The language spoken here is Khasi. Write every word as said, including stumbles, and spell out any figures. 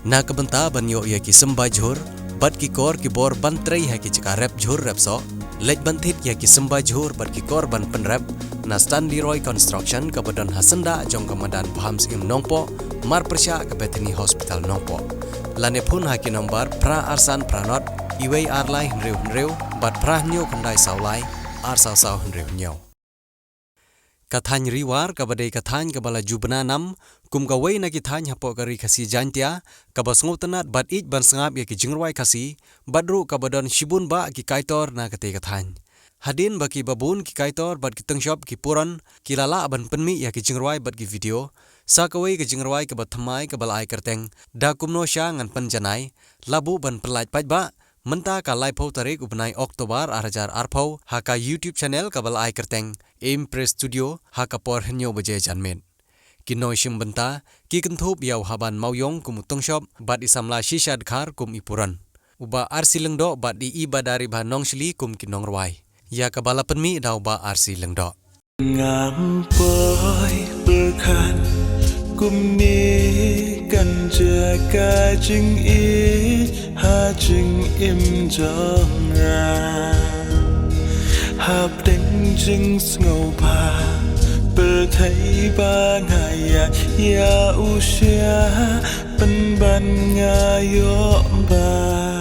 Na ka bynta ban ïoh ïa ki symbai jhur bad ki kor ki bor ban trei ha ki jaka rep jhur rep soh, leit ban thied ïa ki symbai jhur bad ki kor ban pynrep na Stanley Roy Construction kaba don ha syndah jong ka madan Bham Syiem Nongpoh, marpyrshah ka Bethany Hospital Nongpoh. Lane phone ha ki nombar phra ar san phra nod, iwei ar lai hynriew hynriew bad phra hynñiew khyndai saw lai, ar saw saw hynriew hynñiew. Ka thaiñ Riwar kaba dei ka thaiñ kaba la ju bna nam kum kawei na ki thaiñ hapoh ka Ri Khasi Jaintia, kaba sngewtynnad bad ïeit ban sngap ïa ki jingrwai Khasi, bad ruh kaba don shibun bah ki kaitor na katei ka thaiñ. Hadien ba ki babun ki kaitor bad ki tyngshop ki puron ki la lah ban pynmih ïa ki jingrwai bad ki video, sa kawei ka jingrwai kaba thymmai kaba la ai kyrteng Da Kumno Sha Ngan Pynjanai, la buh ban pynlait paidbah, mynta ka laiphew tarik u bnai October ar hajar arphew, ha ka YouTube channel kaba la ai kyrteng Impress Studio, ha ka por hynñiew baje janmiet. Ki nongshim bynta ki kynthup ïa u Haban Mawïong kum u tyngshop bad i samla Shisha Dkhar kum i puron, u Bah R C Lyngdoh bad i Ibadari Bah Nongshli kum ki nongrwai. Ïa kaba la pynmih da u Bah R C Lyngdoh. Ngam poi pyrkhat kumne kan jaka jingïeit ha jingim jong nga. Hapdeng jingsngewbha pyrthei ba nga ïa ïa u sha pynban nga ïoh ba